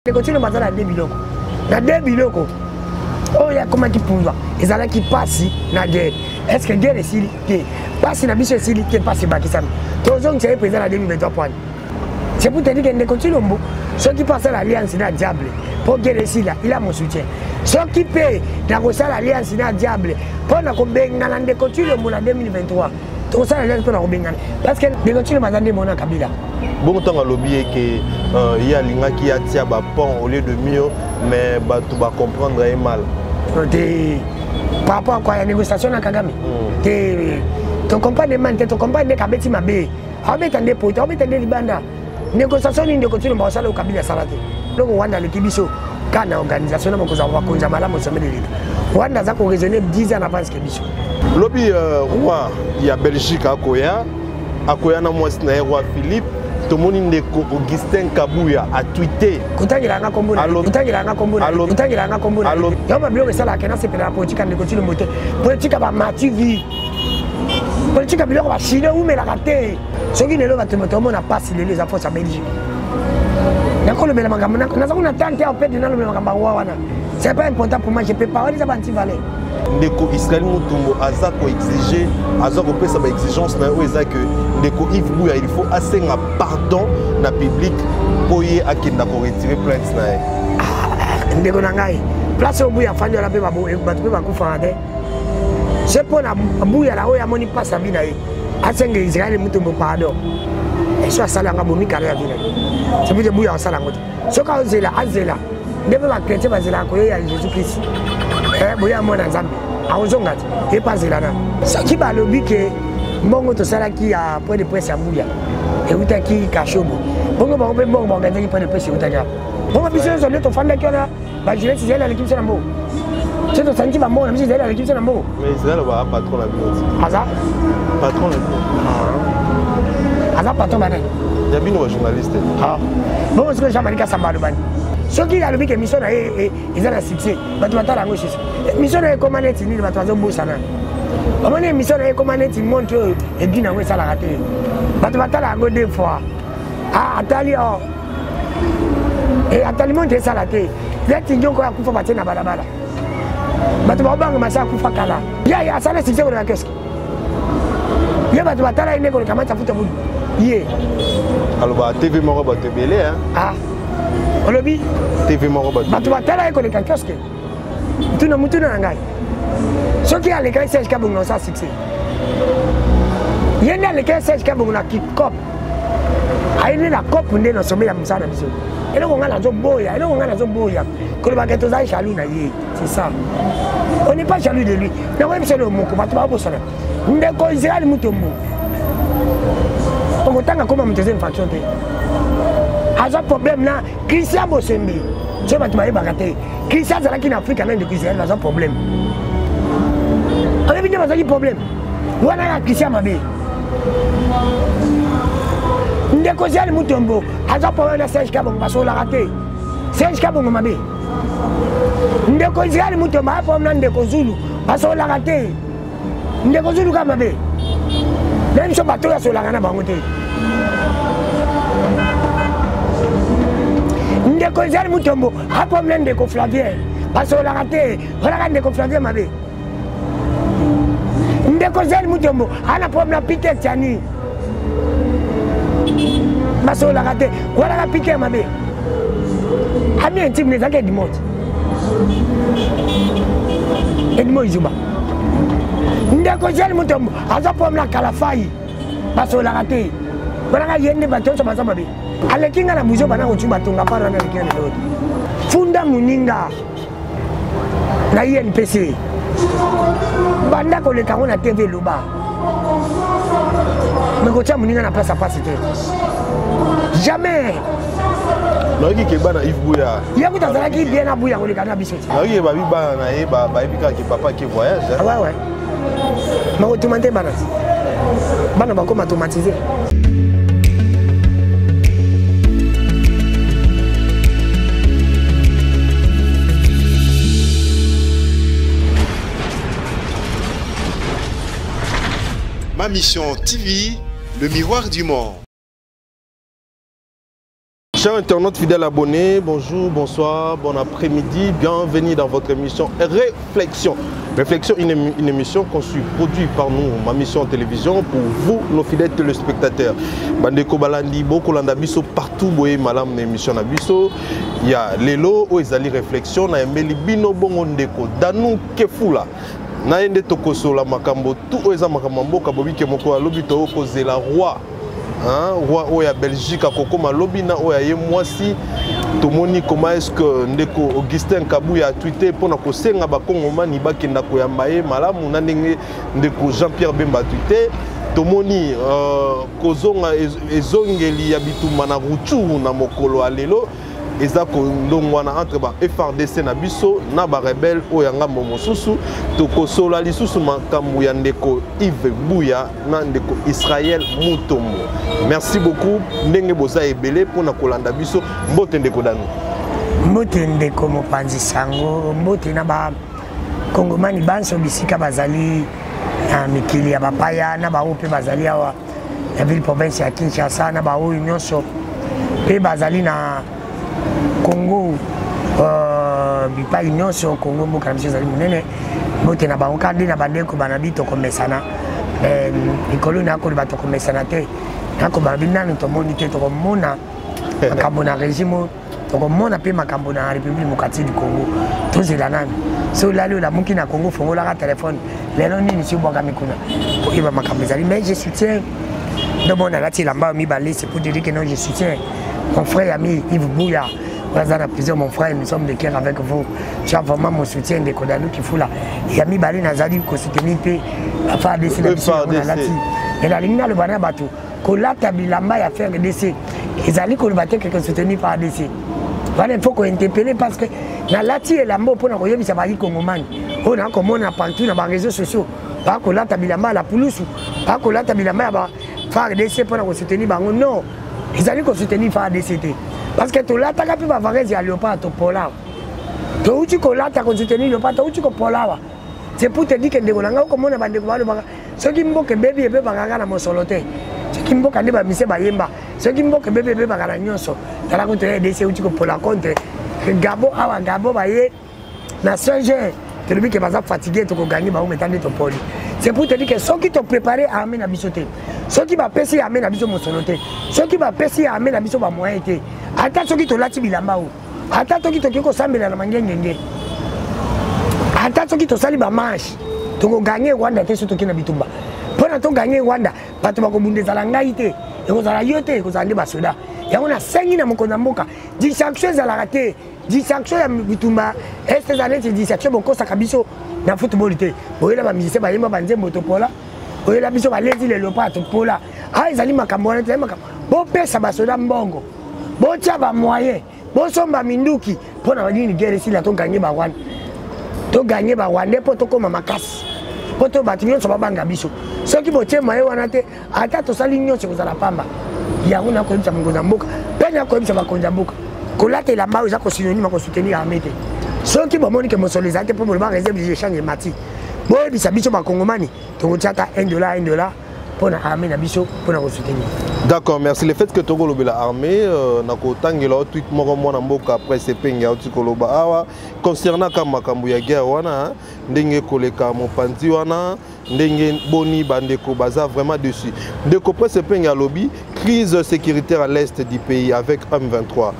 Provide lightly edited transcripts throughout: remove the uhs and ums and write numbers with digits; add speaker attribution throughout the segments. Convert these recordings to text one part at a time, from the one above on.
Speaker 1: Ndeko Tshilombo aza na de biloko na de biloko oyo akomaki pouvoir ezalaki mpasi na guerre est ce que guerre esili te mpasi na biso esili te mpasi ebakisami tozongisa ye président na 2023 poani c'est pour te dire que ndeko Tshilombo soki mpe asala alliance na diable mpo guerre esila il a mon soutien soki mpe nakosala alliance na diable mpo na kobengana ndeko Tshilombo na 2023 tokosala alliance mpo na kobengana parce que ndeko Tshilombo aza nde mona Kabila
Speaker 2: bongo ntango alobi ye ke euh, ye alingaki atia bapont au lieu de mur mais bato bacomprendre ye mal
Speaker 1: te par rapport à quoi ya négociation na Kagame hmm. te tocomprendre mal te tocomprendre nde kabeti mabe aobeta nde poto aobeta nde libanda négociation nini ndeko Tshilombo asala oyo Kabila asala te eloko Rwanda aleki biso kaka na organisation na mokonzi ya bakonzi ya malamu sommet de l'État Rwanda aza koraisonner 10 ans en avance ke biso
Speaker 2: lobi euh, roi ya Belgique akoya akoya na mwasi na ye roi Philippe tomoni ndeko Augustin Kabuya atwite
Speaker 1: kotangela nga kombo kotangela nga kombo kotangela nga kombo yango babiloko esalaka nasepela na politika ndeko Tshilombo te politika ba matu vie politika biloko bachine eumelaka te soki lelo bato moto omona mpasi lelo eza force ya belgique nakolobela makambo naza kuna tante ya opede nalobela makambo yango wana c'est pas important pour moi je peux pas wana eza banti valeur
Speaker 2: ndeko israel mutumbo aza koexige aza kopesa baexigence na ye oyo eza ke ndeko yves buya il faut asenga pardon na public mpo ye akenda koretire plainte na ye
Speaker 1: ah, ndeko na ngai place oyo buya afandi wana mpe bato mpe bakufaka te se mpo na buya na oyo amoni mpasi abi na ye asenga israel mutombo pardon eso asala yango abomi kare ya vi na ye sepute buya asala yango te soki azela azela nde mpe bakretien bazelaka koyeya jésus christ eh, boya mwana nzambe akozonga te ye mpe azela na soki balobi ke mbongo tosalaki ya point de presse ya mbuya eutaki kashobo bongo bango mpe mbongo baorganizaki point de presse eutaki awa bongo biso nyonso nde tofandaki wana ba jeunesse Israël aleki biso na mbongo soki tosangisi bambongo na biso Israël aleki biso na mbongo
Speaker 2: mais Israël ba patron na bino
Speaker 1: aza
Speaker 2: patron na bino
Speaker 1: ah. aza patron banani
Speaker 2: ya bino ba journaliste
Speaker 1: ah. bongo sikoyo Jean Marie Kasamba alobani soki alobi ke émission na ye e, eza na succès bato batala yango susu émission na ye ekoma neti nini bato bazobosana bamoni émission na ye ekoma neti montre oyo ebi na yango esalaka te bato batala yango deux fois ah, atali o oh. Eh, ata limonte esala te neti nyoko akufa batie na balabala bato bakobanga masi akufa kala ye asala succès koleka keske ye bato batala ye nde koleka mati afuta budu ye
Speaker 2: aloba tv moko bato ebele
Speaker 1: ah. olobi
Speaker 2: tv moko
Speaker 1: bato batala ye koleka kioske tuna mutuna na ngai soki alekaki serge kabongo na osala succès ye nde alekaki serge kabongo na kikop aye nde na cope nde na sommet ya mosala na biso eloko ngai nazoboya eloko ngai nazoboya kolobaka toza jaloux na ye c'est ça on n'est pas jaloux de lui nakoyebisa eloko moko bato bakobosana ndeko israel mutombo okotanga koma moto eza infraction te aza problème na christian bosembe soki bato bayebaka te Christian azalaki na Afrika na ndeko Israël baza problème. Oyebi nde bazalaki problème. Wana ya Christian mabe. Ndeko Israël Mutombo aza problème na Serge Kabongo basololaka te. Serge Kabongo mabe. Ndeko Israël Mutombo aza problème na ndeko Zulu basololaka te. Ndeko Zulu kaka mabe. Na biso bato oyo asololaka na bango te. Ndeko Israël Mutombo akomna ndeko flavien basololaka te olaka ndeko flavien mabe ndeko zel mutombo ana problème na peter tiani basololaka te walaka peter mabe ami intime ezalaki edimot edimo izuba ndeko zel mutombo aza problème na kalafai basololaka te walaka ye nde bato nyonso baza mabe aleki nga na buzoba na kocuba tonga pana wana aleki nga na eloko te funda moninga na inpc banda koleka yango na tv eloba me kotya moninga na place ya mpasi te jamais
Speaker 2: nayoki ke bana yves buya
Speaker 1: ye kuta azalaki bien na buya koleka na biso te
Speaker 2: nayoki ke babi bana na ye bayebi kaka ke papa ke voyage
Speaker 1: ouais, ouais. Bakotuma te bana bana bakoma automatise.
Speaker 3: Ma Mission TV, le miroir du monde.
Speaker 2: Chers internautes fidèles abonnés, bonjour, bonsoir, bon après-midi, bienvenue dans votre émission Réflexion. Réflexion, une émission conçue, produite par nous, ma mission en télévision, pour vous, nos fidèles téléspectateurs. Bandeko Balandi, Bokolanda Biso, partout, boye malam na émission na biso. Il y a lelo, oyo ezali Réflexion, na embeli bino bongo ndeko, Danou Kefula. Na ye nde tokosola makambo tout oyo eza makambo ya mboka bobike moko alobi tokozela roi hein, roi oyo ya Belgique akokoma lobi na oyo ya ye mwasi. Tomoni comment est-ce que ndeko Augustin Kabuya a tweeté mpona kosenga bakongomani bakenda koyamba ye malamu na ndenge ndeko Jean-Pierre Bemba a tweeté. Tomoni kozonga ezongeli ya bitumba na Rutshuru na mokolo ya lelo eza kondongwana entre ba FARDC na biso na ba rebelle oyo ya ngambo mosusu. Tokosola lisusu makambo ya ndeko Yves Buya na ndeko Israël Mutombo. Merci beaucoup ndenge boza ebele mpona kolanda biso. Mbote ndeko Danu.
Speaker 1: Mbote ndeko mopanzi sango, mbote na ba kongomani banso bisika bazali na mikili ya bapaya na baoyo mpe bazali awa na ville province ya Kinshasa na baoyo nyonso mpe bazali na Congo, bipai nyonso Congo mboka na biso ezali monene. Mbote na bango kaka nde na bandeko bana bi tokomesana likolo na koloba tokomesana te, nakoba bi nanu tomoni te, tokomona makambo na régime, tokomona mpe makambo na République démocratique du Congo. Tozela nanu. So olali olamuki na Congo, fongolaka telefone lelo nini si obwakami kuna oyeba makambo ezali. Mais je soutiens ndomona alati elamba mibale, c'est pour dire que non, je soutiens mon frère ami Yves Bouya oyo aza na prison. Mon frère, nous sommes de cœur avec vous, tu as vraiment mon soutien. Ndeko Danou Kifula ya mibale, nazali kosoutenir mpe FARDC na biso. Yango nalati, me nalingi naloba na bato, kolata bilamba ya FARDC ezali koloba te que soutenir FARDC wana. Il faut kointerpeller parce que nalati elamba mpona koyebisa bayi kongomani oyo nakomona partout na baréseaux sociaux bakolata bilamba ya la pulusu, bakolata bilamba ya ba FARDC mpona kosoutenir bango. Non, ezali kosoutenir FARDC te, parce que tolataka mpe bavarese ya léopard, topola, touti kolata kosoutenir léopard, touti kopola awa. C'est pour te dire que ndeko na ngai, okomona bandeko balobaka soki mboka ebebi, ebebaka kaka na mosolo te. Soki mboka nde bamise bayemba, soki mboka ebebi, ebebaka na nyonso. Tala kutu RDC euti kopola contre Gabon awa. Gabon baye na 5, tolobi ke baza fatigué, tokogagner bango meta nde topoli. C'est pour te dire que soki topréparé armée na biso te, soki bapesi armée na biso mosolo te, soki bapesi armée na biso bamoyen te, ata soki tolati bilamba oyo, ata soki tokoki kosambela na mangengenge, ata soki tosali bamarche, tokogagner Rwanda te. Soki toki na bitumba mpona togagner Rwanda, bato bakobunda ezala ngai te, ekozala yo te, ekozala nde basoda. Yango nasengi na mokonzi ya mboka, distraction ezalaka te. Distraction ya bitumba este eza neti distraction bokosaka biso na football te. Boyela bamusicien bayemba banzembo, topola. Oyela biso balezi lelo mpa topola. A ezali makambo wana te, makambo bopesa basoda mbongo, botia bamoyen, bosomba minduki mpo na nini? Guerre esila, togagner barwanda, togagner barwandais mpo tokóma makasi, mpo to bato nyonso babanga biso. Soki botie maye wana te, ata tosali nyonso ekozala pamba. Yango nakoyebisa mokonzi ya mboka mpe nakoyebisa bakonzi ya mboka, kolata elamba oyo eza kosynonyme kosoutenir armée te. Soki bomoni ke mosolo ezali te mpo boloba réserve de change emati, boyebisa biso bakongomani, tokotia ata 1 dollar, 1 dollar mpo na armée na biso, mpo na kosoutenir.
Speaker 2: D'accord, merci. Le fait que tokolobela armée, nakotangela o tweet moko mwana mboka Presse Epenge auti koloba awa concernant ka makambo ya guerre wana, ndenge koleka mopanzi wana, ndenge boni bandeko baza vraiment dessus. Ndeko Presse Epenge alobi: crise sécuritaire à l'est du pays avec M23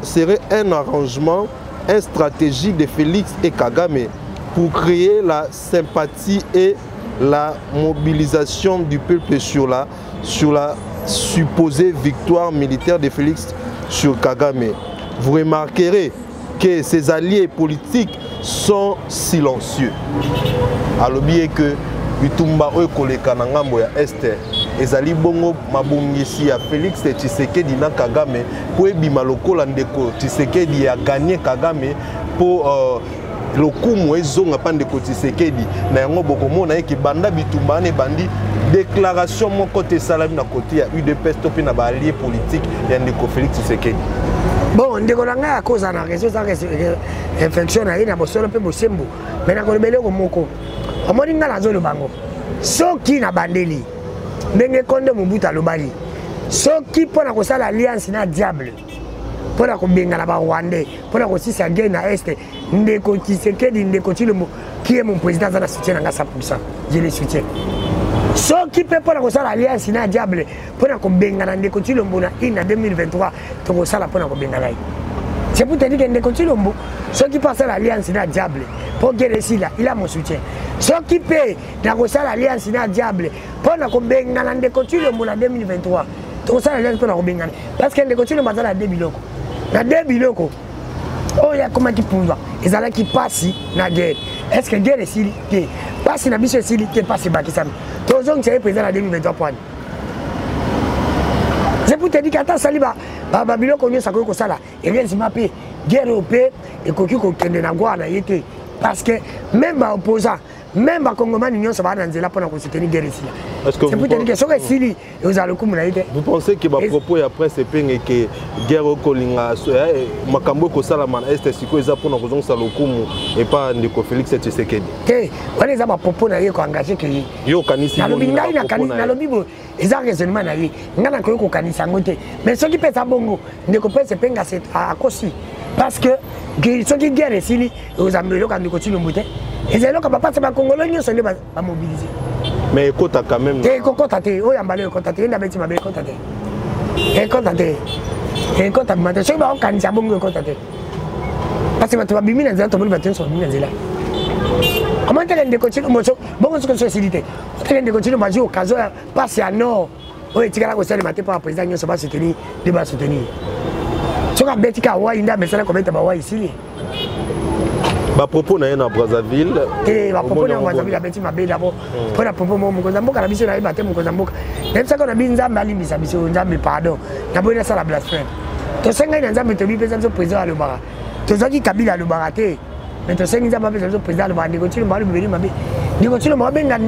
Speaker 2: serait un arrangement, une stratégie de Félix et Kagame pour créer la sympathie et la mobilisation du peuple sur la supposée victoire militaire de Félix sur Kagame. Vous remarquerez que ses alliés politiques sont silencieux. Alobi que bitumba oyo koleka na ngambo ya este ezali bongo mabongisi ya Félix Tshisekedi na Kagame mpo ebima lokola ndeko Tshisekedi ya gagner Kagame, mpo lokumu ezonga mpa ndeko Tshisekedi. Na yango bokomona eke banda bitumba wana ebandi, déclaration moko te esalami na kote ya UDPS to mpe na baallié politique ya ndeko Félix Tshisekedi.
Speaker 1: Bon, ndeko na ngai akozala na réseau, eza réflexion na ye na bosolo mpe bosembo. Me nakoloba eloko moko, omoni ngai nazoloba ngo, soki na bandeli ndenge konde Mobutu alobaki. Soki mpo na kosala alliance na diable mpo na kobengana barwandais, mpo na kosisa guerre na Est, ndeko Tshisekedi, ndeko Tshilombo qui est mon président, aza na soutien na nga 100%, je le soutiens. Soki mpe mpo na kosala alliance na diable mpo na kobengana ndeko Tshilombo na ina 2023, tokosala mpo na kobengana ye. C'est pour te dire que ndeko Tshilombo, soki mpe asala alliance na diable mpo guerre esila, il a mon soutien. Soki mpe na kosala alliance na diable mpo na kobengana ndeko Tshilombo na 2023, tokosala alliance mpo na kobengana, parce que ndeko Tshilombo aza na de biloko, na de biloko oyo akomaki pouvoir ezalaki mpasi na guerre. Est ce que guerre esili te? Mpasi na biso esili te, mpasi ebakisami. Tozongisa ye président na 2023 poani. C'est pour te dire qu'ata asali babiloko nyonso akoki kosala, heureusement mpe guerre oyo mpe ekoki kokende na gwara na ye te, parce que même baopposant, même bakongomani nyonso baa na nzela mpona kosoutenir guerre esila. C'est pour te dire que soki esili, ezala lokumu na ye te.
Speaker 2: Vous pensez que bapropos ya Prince Epenge ke guerre okolinga makambo ekosalama na Est sikoyo eza mpona kozongisa lokumu epa ndeko Félix Tshisekedi?
Speaker 1: Te, wana eza bapropos na ye koengage ke ye.
Speaker 2: Yo okanisi?
Speaker 1: Nalobi ngai nalobi boye, eza raisonnement na ye, ngai nakoki kokanisa yango te. Mais soki mpe eza bongo, ndeko Prince Epenge akosi, parce que soki guerre esili, ozamba eloko ya ndeko Tshilombo te, eza eloko bapasi bakongolo nyonso nde bamobilize.
Speaker 2: Mais ekota quand même.
Speaker 1: Te, ekokota te. Oyo ambala ekota te, ye nde abeti mabe. Ekota te, ekota te, ekota bima te. Soki bakokanisa bongo, ekota te, parce que bato babimi na nzela. Tomoni bato nyonso babimi na nzela. Omoni teke ndeko Tshilombo bongo soki so esili te, oteke ndeko Tshilombo azwi occasion ya pasi ya nord oyo etikala kosalema te mpo baprésident nyonso basoutenir nde basoutenir. Soki abeti ka wai nde amesana kobeta bawai, esili.
Speaker 2: Bapropos na ye na Brazzaville?
Speaker 1: Te, bapropos na Brazzaville abeti mabe d'abord mpo na propos moko. Mokonzi ya mboka na biso, nayeba te, mokonzi ya mboka nayebisaka na bi Nzambe alimbisa biso, Nzambe pardon, naboyi nasala blasphème. Tosengai na Nzambe, tobi mpeza biso président alobaka. Tozwaki Kabila, alobaka te, mais tosengi Nzambe apesa biso président alobaka. Ndeko Tshilombo alobeli mabe. Ndeko Tshilombo abenga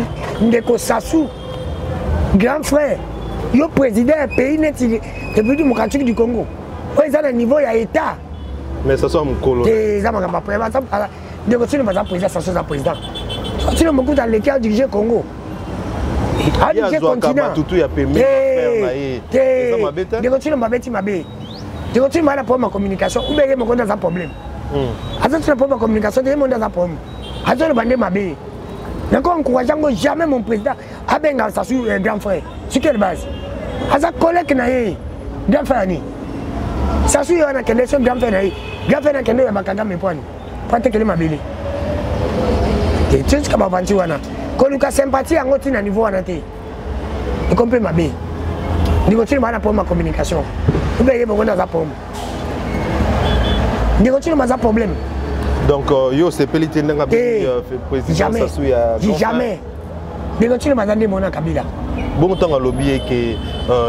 Speaker 1: ndeko Sassou grand frère. Yo président ya pays neti République démocratique du Congo, oyo eza na niveau ya état.
Speaker 2: Mais Sassou mokolo.
Speaker 1: Te, eza makambo ya ndeko Tshilombo aza président, Sassou aza président. Tshilombo kuta aleki adirige Congo, adirige continent. Te, ndeko Tshilombo abeti mabe. Ndeko Tshilombo aza na problème ya communication ou bien ye moko nde aza problème. Aza tina problème ya communication te, ye moko nde aza problème, azoloba nde mabe. Nako encourage yango jamais. Mon président abenga Sassou grand frère, sur quelle base? Aza collègue na ye, grand frère ani? Sassou ye wana akende so grand frère na ye, grand frère akende ya bakagame poani po atekele mabele te. Tika bavanti wana, koluka sympathie yango ntina niveau wana te, ekomi mpe mabe. Ndeko Tshilombo aza na problème ya communication ou bien ye bongo nde aza problème? Ndeko Tshilombo aza problème.
Speaker 2: Donc yo osepeli te ndenge abengi président Sassou ya?
Speaker 1: Jamais. Ndeko Tshilombo aza nde mona Kabila.
Speaker 2: Bongo ntango alobi ye ke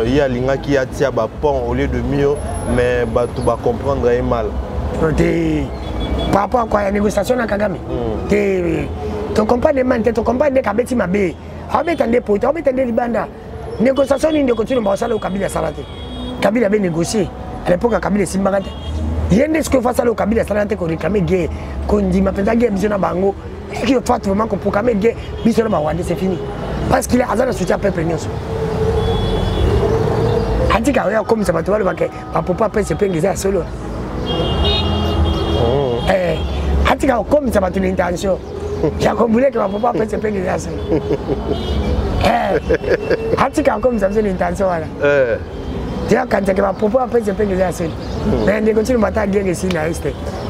Speaker 2: ye alingaki atia bapont au lieu de mur, mais bato bacomprendre ye mal?
Speaker 1: Te, par rapport à quoi? Ya négociation na Kagame te, tocomprendre mal te, tocomprendre nde kabeti mabe. Aobeta nde poto, aobeta nde libanda. Négociation nini ndeko Tshilombo asala oyo Kabila asala te? Kabila abe négocier à l'époque ya Kabila, esimbaka te. Ye nde sikoyo fa asala oyo Kabila asalaka te, koréclame guerre, kondima mpenza guerre biso na bango. Soki faut vraiment koproclame guerre biso na barwandais, c'est fini, parce qu'il aza na soutien peuple nyonso. Atika oyo akomisa bato balobake bapropos apesi epenge eza ya solo. Atika kokomisa bato na intention ya kombuleke bapropos apesi epenge eza ya solo. Atika kokomisa biso na intention wana te, akanisaki bapropos apesi epenge eza ya solo. Mais ndeko Tshilombo, ata guerre esili na Est,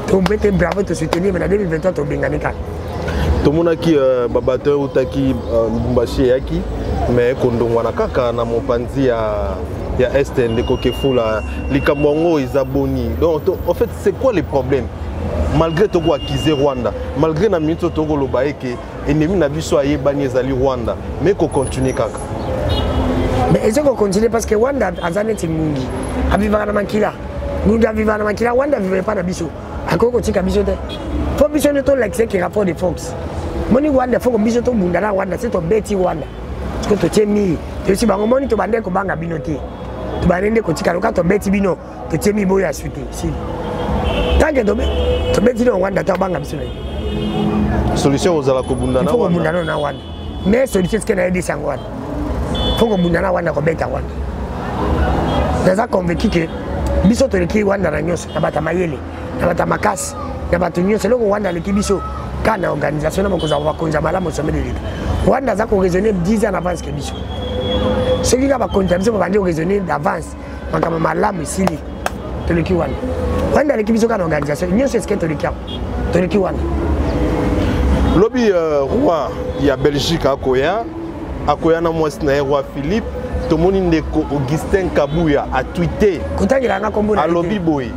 Speaker 1: tombete bravo, tosoutenir, mais na 2023 tobengani kaka.
Speaker 2: Tomonaki babato eutaki Lubumbashi eyaki, mais kondongwana kaka na mopanzi ya Est. Ndeko Kefula, likambo yango eza boni? Donc en fait, c'est quoi le problème? Malgré tokoaccuser Rwanda, malgré na minute oyo tokoloba eke ennemi na biso ayebani ezali Rwanda, mais kocontinue kaka.
Speaker 1: Mais eza kocontinue parce que Rwanda aza neti ngungi, avivaka na makila. Ngungi avivaka na makila. Rwanda avivaka epa na biso, akoki kotika biso te. Mpo biso nde tolakisa eke rapport de force moni Rwanda, foko biso tobunda na Rwanda. Se tobeti Rwanda siko totie mii, toyesi bango moni tobande kobanga bino te, tobande nde kotika loka tobeti bino, totie mii boyo ya suite sili. Tant que tobeti no Rwanda te, abanga biso na ye.
Speaker 2: Solution kozala kobunda
Speaker 1: na kobunda no na Rwanda. Mais solution esike nayebisi yango wana, fo kobunda na Rwanda, kobeta Rwanda. Naza convaincu ke biso toleki Rwanda na nyonso, na bato ya mayele, na bato ya makasi, na bato nyonso. Eloko Rwanda aleki biso kaka na organisation na bokozala bakonzi ya malamu sommet de l'État. Rwanda aza koraisonner 10 ans en avance ke biso. Soki kaka bakonzi ya biso babandi koraisonner d'avance, makambo malamu esili, toleki wana. Rwanda aleki biso kaka na organisation nyonso, eske toleki yango, toleki wana.
Speaker 2: Lobi roi ya Belgique akoya, akoya na mwasi na ye roi Philippe. Tomoni ndeko Augustin Kabuya atwite
Speaker 1: kotangela nga kombo na ye te.
Speaker 2: Alobi boye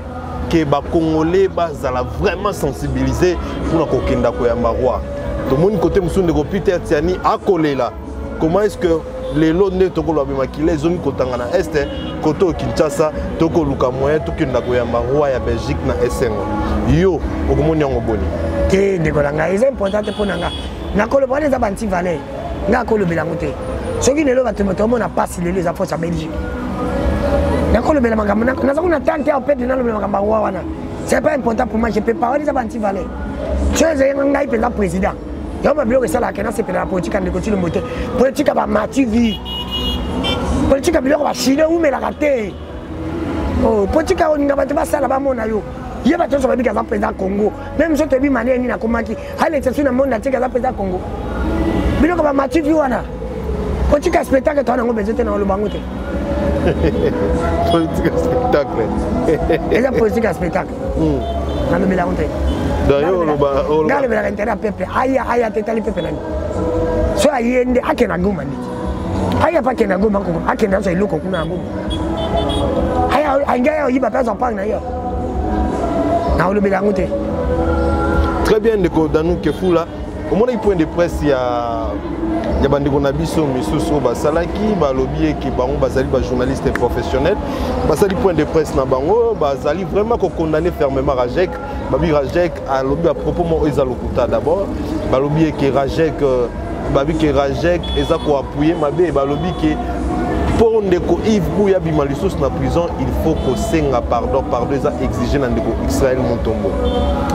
Speaker 2: ke bacongolais bazala vraiment sensibilisé mpona kokenda koyamba roi. Tomoni kote mosusu ndeko Peter Tiani akolela comment est-ce que lelo nde tokoloba makila ezongi kotanga na este kote oyo Kinshasa, tokoluka moyen tokenda koyamba roi ya Belgique na esengo. Yo okomoni yango boni?
Speaker 1: Te, ndeko na ngai, eza important te mpo na nga. Nakoloba wana eza banti valeur, nga akolobela yango te. Soki lelo bato tomona mpasi, lelo eza force ya Belgique. Nakolobela makambo naza kuna tante ya pete, nalobela makambo ya roi wana, c'est pas important pour moi, je peux pas. Wana eza banti valeur. So ezali ngai mpenza président, yango babiloko esalaka nasepela na politique ya ndeko Tshilombo te. Politique ya bamati vie, politique ya biloko bachine eumelaka te. Oh, politique ya olinga bato basala bamona yo ye, bato nyonso babiki aza président Congo. Même so toyebi manière nini akomaki, alekisa su na monde atiki aza président Congo. Biloko bamati vie wana, politique ya spectacle, toa nango besoin te, na oloba yango te.
Speaker 2: Politique ya spectacle.
Speaker 1: Eza politique ya spectacle, nalobela yango te.
Speaker 2: Donc yo oloba
Speaker 1: Nga alobelaka intérêt ya peuple. Aya, aya te, etali peuple nani? So aye nde akende na Goma, ndiki aya mpe akende na Goma, akende azwa eloko kuna na Goma. Aya angi aya oyiba mpe azwa part na ye, na olobela yango te.
Speaker 2: Très bien, ndeko Danu Kefula, omonaki point de presse ya bandeko na biso misusu oyo basalaki, balobi eke bango bazali bajournaliste professionnel, basali point de presse na bango, bazali vraiment kokondamner fermement Rajek. Babi Rajek alobi bapropos moko eza lokuta. D'abord balobi eke Rajek, babi ke Rajek eza koappuyer mabe. Balobi ke mpo ndeko Yves Buya abima lisusu na prison, il faut kosenga pardon, pardon eza exige na ndeko Israel Mutombo.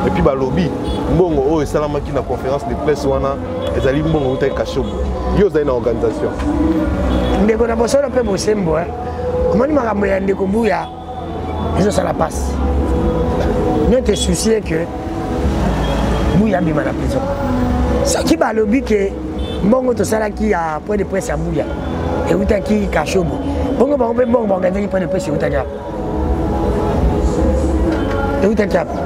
Speaker 2: Et puis balobi mbongo oyo esalamaki na conférence de presse wana ezali mbongo eutaki Kashobo. Yo ozali na organisation.
Speaker 1: Ndeko, na bosolo mpe bosembo, omoni makambo ya ndeko Buya ezosala mpasi. Notre souci est que Buya abima na prison. Soki balobi ke mbongo tosalaki ya point de presse ya Buya eutaki Kashobo, bongo bango mpe mbongo baorganizaki point de presse eutaki apo? Eutaki apo?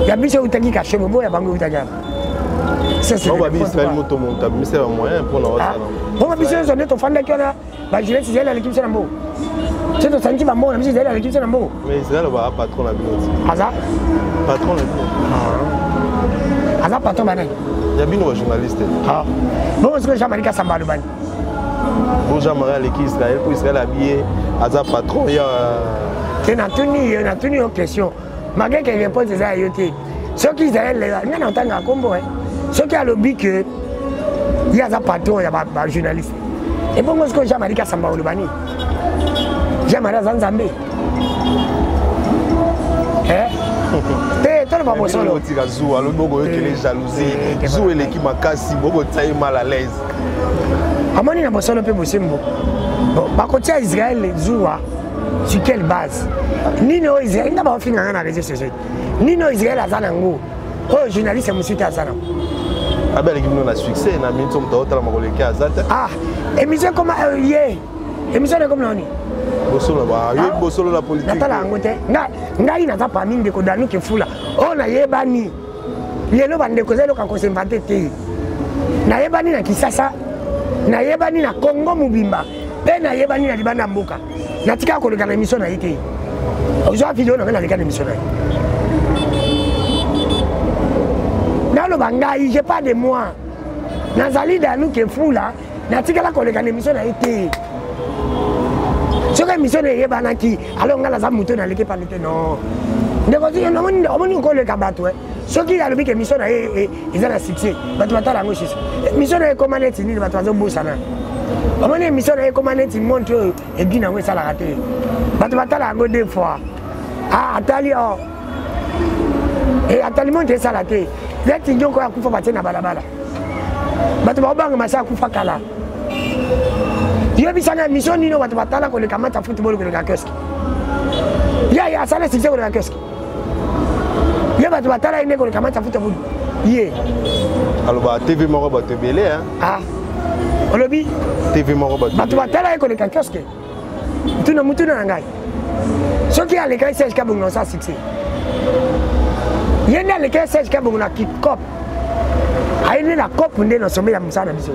Speaker 1: Ya biso eutaki Kashobo, bo ya bango eutaki apo?
Speaker 2: Babi Israel moto moto abimisela bamoyen mpona wasala.
Speaker 1: Bongo biso nyonso nde tofandaki wana, bajournaliste, Israel aleki biso na mbongo. So tosangisi bambongo na biso, Israel aleki biso na mbongo.
Speaker 2: Mais Israel baa patron na bino ti.
Speaker 1: Aza
Speaker 2: patron na bino.
Speaker 1: Aza patron banani?
Speaker 2: Ya bino bajournaliste.
Speaker 1: Bongo sikoyo Jean Marie Kasamba alobani?
Speaker 2: Bo Jean Marie aleki Israel mpo Israel abiye aza patron ya
Speaker 1: Te, natuni yo, natuni yo question, malgré que réponse eza ya yo te. Soki Israel, nga na otanga kombo, soki alobi ke ye aza patron ya bajournaliste, ebongo sikoyo Jean Marie Kasamba oloba nini? Jean Marie aza Nzambe te? Toloba bosolo.
Speaker 2: Otika zuwa, alobi bokoyokele jalousie, zuwa eleki makasi, bokotia ye mal à l'aise.
Speaker 1: Amoni na bosolo mpe bosembo, bon, bakotia Israel zuwa sur quelle base? Nini oyo Israel nga baofinga nga na réseau sociaux? Nini oyo Israel aza nango oyo journaliste mosusu te aza nango?
Speaker 2: Abe aleki bino na succès na minute, moto aotala makoleki aza te.
Speaker 1: Ah, émission koma ye émission na ekomi nani?
Speaker 2: Bosolo ye, bosolo na politique.
Speaker 1: Natala yango te. Ngai naza parmi ndeko Danu Kefula oyo nayebani lelo. Bandeko, eza eloko ya kosinventer te. Nayebani na Kisasa, nayebani na Congo mobimba, mpe nayebani na libanda ya mboka. Natikaka koleka na émission na ye te. Ozwa video na ngai naleka na émission na ye, naloba ngai j'ai pas de moi, nazali Danu Kefula, natikala koleka na émission na ye te. Soki émission na eyebanaki, alors ngai naza moto naleki pale te. Non, ndeko, omoni okoleka bato. Soki alobi ke émission na ye eza na succès, bato batala yango susu. Émission na ye ekoma neti nini? Bato bazobosana. Omoni émission na ye ekoma neti montre oyo ebi nango esalaka te, bato batala yango deux fois. Ah, atali o atali montre esala te, neti nyonko oyo akufa batie na balabala, bato baobanga masi akufa kala. Yebisa nga émission nini bato batala koleka match ya football koleka kiosque. Ye ye asala succès koleka kiosque. Ye bato batala ye nde koleka match ya football. Ye.
Speaker 2: Aloba TV moko bato ebele hein.
Speaker 1: Ah. Olobi?
Speaker 2: TV moko bato.
Speaker 1: Bato batala ye koleka kiosque. Tuna mutuna na ngai. Soki alekaki Serge Kabongo na osala succès. Ye nde alekaki Serge Kabongo na kikop. Aye nde na cop nde na sommet ya mosala na biso.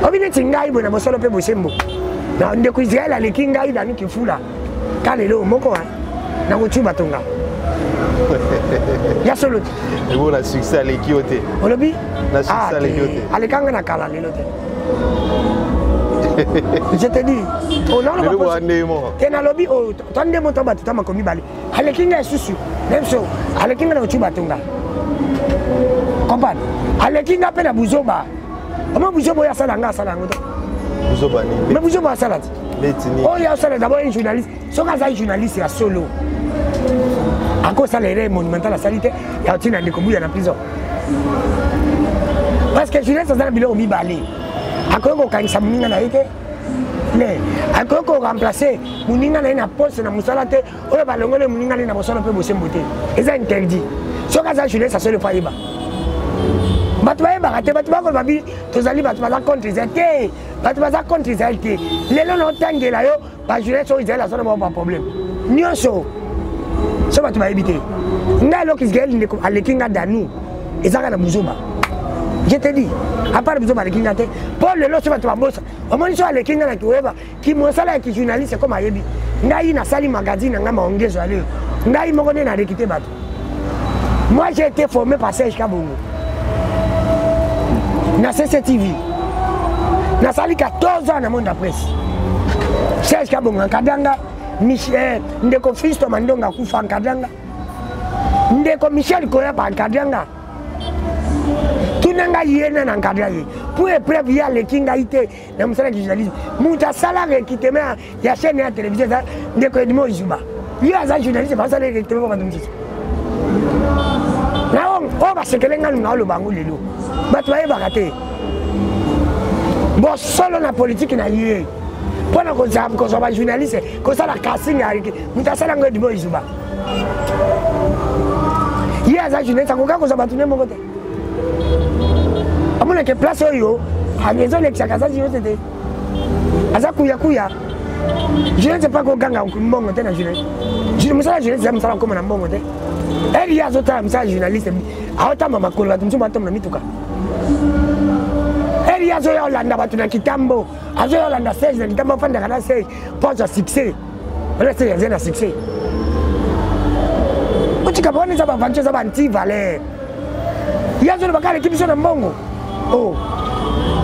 Speaker 1: Obi neti ngai boye na bosolo mpe bosembo. Na ndeko Israël aleki ngai Dani Kifula. Ka lelo moko hein. Nakotuba tonga. Ya solo te.
Speaker 2: Ebo na succès aleki yo te.
Speaker 1: Olobi?
Speaker 2: Na succès ah, aleki yo te.
Speaker 1: Alekanga na kala lelo te. Je te dis. Te nalobi oyo to nde moto bato ta makomi bale aleki ngai susu na biso aleki ngai na kotuba tonga comprendre aleki ngai mpe na buzoba oma buzoba oyo asala ngai asala yango te mais buzoba asala te oyo asala d'abord un journaliste soki aza journaliste ya solo akosala erreur monumental asali te ya kotinda ndeko buya na prison parce que journaliste aza na biloko mibale akoki kokangisa moninga na ye te ne akoki koremplace moninga na ye na poste na mosala te oyo balongoli moninga na ye na bosolo mpe bosembo te eza interdit soki aza journaliste asolo fo ayeba bato bayebaka te bato bakoloba bi tozali bato baza contre israel te bato baza contre israel te lelo na otangela yo bajournaliste oyo israel aza na bango baproblème nyonso so bato bayebi te ngai eloko israel ndeko aleki nga danu ezaka na buzoba je te dis apart buzoba aleki nga te mpo lelo so bato babosa omoni so aleki nga na koyeba kimosala ya kijournaliste ekoma ayebi ngai nasali magazine na ngai maongezo ya lelo ngai moko nde na rekite bato moi j'ai été formé par Serge Kabongo na CCTV nasali 14 ans na monde ya presse Serge Kabongo ankadanga Michel ndeko Fisto Mandonga akufa ankadanga ndeko Michel Koyapa ankadanga tuna ngai ye na nankadra ye pour epreuve ye aleki ngai te na mosala ya journalisme moto asala recrutement ya chaîne ya télévision eza ndeko edmo izuba ye aza journaliste basala recrutement bato mosusu na oyo basekele nganu na oloba yango lelo bato bayebaka te bosolo na politike na ye mpo na kozwa bajournaliste kosala casting ya moto asala yango edmo izuba ye aza journaliste akoka kozwa bato nde moko te amonake place oyo ezolekisaka aza journaliste te aza kuyakuya journaliste mpe akoganga mbongo te na journaliste mosala journaliste eza mosala kokoma na mbongo te eri ye azotala mosala journaliste aotamba makolo bato mosusu batamba na mituka eri ye azoya olanda bato na kitambo azoya olanda sege na kitambo afandaka na sege mpo azwa succès wana sege aza na succès otika wana eza baventure eza baanti valeur ye azoloba kaka aleki biso na mbongo o oh.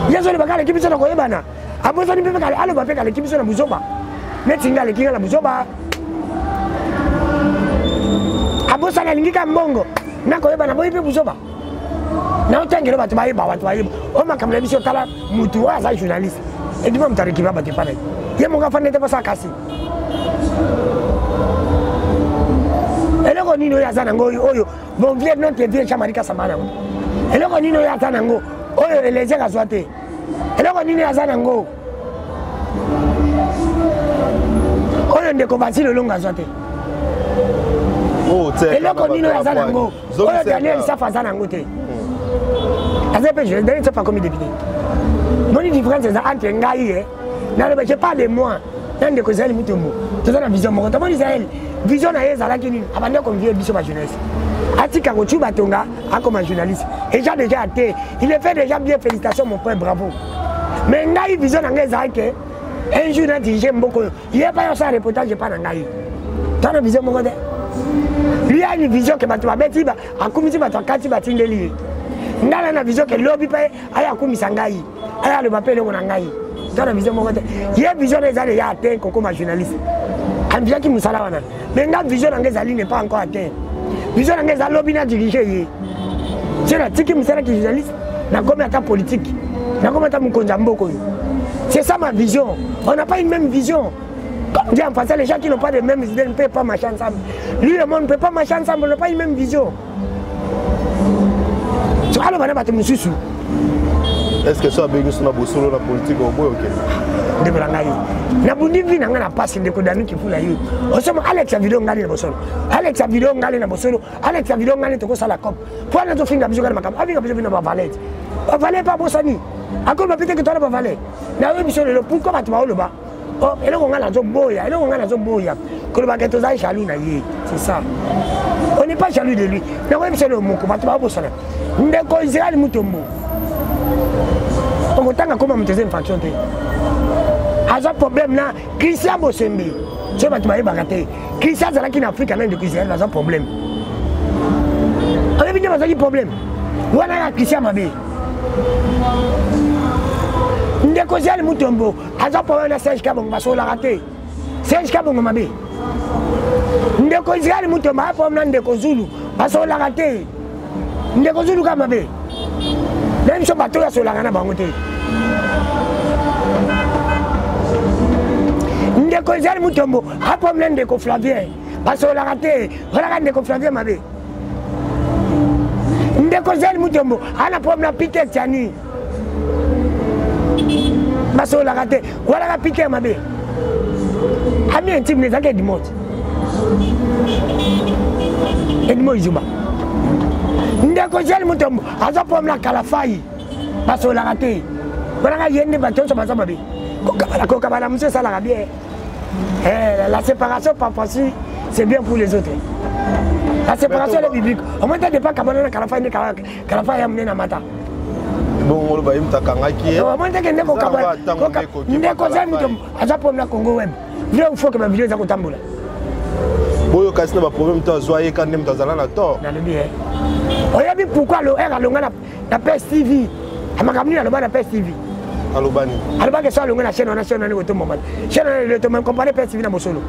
Speaker 1: ye azoloba kaka aleki biso na koyebana abosani mpe aloba mpe aleki biso na buzoba neti nga aleki nga na buzoba abosani alingi ka mbongo na koyebana boyi mpe buzoba naotangelo bato bayeba bato bayeba oyo makambo na biso tala motu oyo aza journaliste edima moto arekiba bato epa na ye ye moko afandi te mposa kasi eloko nini oyo aza nango oyo bon vieux notre vieux jean marie kasamba nango eloko nini oyo aza nango oyo elezer azwa te eloko nini aza nango oyo ndeko basile olongo azwa te
Speaker 2: oh,
Speaker 1: eloko nini oyo aza nango oyo daniel safa aza nango te hmm. aza mpe daniel safa akomi député moni différence eza entre ngai ye naloba je pas de moi na ndeko israel mutombo toza na vision moko tomoni israel vision na ye ezalaki nini abandi akonvie biso bajeunesse atika kocuba tonga akoma journaliste eja déjà te il le fait déjà bien félicitations mon frère bravo mais ngai vision na ngai ezalaki ke un jour na dirige mboka oyo ye pa yo osala reportage epa na ngai toza na vision moko te lui a une vision ke bato babeti akumisi bato akati batindeli ye ngai na na vision ke lobi mpe aya akumisa ngai aya aloba mpe eloko na ngai toza na vision moko te ye vision na eza deja atteint kokoma journaliste amviaki mosala wana mais nga vision na ngai ezali ne pas encore atteint vision na ngai eza lobi na dirige ye se natiki mosala ki journaliste nakomi ata politique nakomi ata mokonzi ya mboka oyo c'est ça ma vision on n'a pas une même vision comme dit en français les gens qui n'ont pas de mêmes idées ne peuvent pas marcher ensemble lui et moi ne peut pas marcher ensemble on n'a pas une même vision aloba na bato mosusu.
Speaker 2: Est ce que so abengi so na bosolo na politique oboyi okende?
Speaker 1: Ndeko na ngai, nabundi vi na ngai na pasi. Ndeko Dani Kifula, ye osoma Alex ya video ngali na bosolo, Alex ya video ngali na bosolo, Alex ya video ngali. Tokosala cop po wana tofinga biso kaka makambo afinga biso bino bavalet, bavalet mpe abosani akoloba mpe teke towana bavalet. Nayobi biso lelo pourquoi bato baoloba. Oh, eloko ngai nazoboya, eloko ngai nazoboya koloba ke toza jaloux na ye, c'est ça, on n'est pas jaloux de lui. Nakoyebisa eloko moko, bato baobosana. Ndeko Israel Mutombo, okotanga koma moto eza infraction te. Aza problème na Christian Bosembe, soki bato bayebaka te, Christian azalaki na Afrika na ndeko Israel, baza problème. Oyebi nde bazalaki problème wana ya Christian mabe. Ndeko Israel Mutombo aza problème na Serge Kabongo, basololaka te. Serge Kabongo mabe. Ndeko Israel Mutombo aza problème na ndeko Zulu, basololaka te. Ndeko Zulu ka mabe na biso bato oyo asololaka na bango te. Ndeko Israel Mutombo aza problème na ndeko Flavien, basololaka te. Olaka ndeko Flavien mabe. Ndeko Israel Mutombo ana problème na Peter Tiani, basololaka te. Walaka Peter mabe, ami intime ezalaki Edmond, Edmond Izuba. Ndeko Israel Mutombo aza problème na Kalafai, basololaka te. Walaka ye nde bato nyonso baza mabe. Kokabana, kokabana mosu esalaka bien. Eh, la séparation parfois si c'est bien pour les autres. La séparation elle est biblique. Au moins t'as pas kabana na Kalafai, nde Kalafai ya monene amata.
Speaker 2: Bongo oloba ye moto akangaki ye.
Speaker 1: Omoni teke ndeko ndeko eza moto aza problème na Congo Web. Vrai ou faux ke bavideo eza kotambola?
Speaker 2: Boyo kasi na baproblème to azwa ye ka nde moto azala na tort.
Speaker 1: Nalobi e oyebi pourquoi lo r alonga na PS TV? Makambo nini aloba na PS TV?
Speaker 2: Aloba nini?
Speaker 1: Alobaki so alonga na chaîne wana, chaîne wana ekotombama, chaîne wana elelo tombama. Compare PS TV na bosolo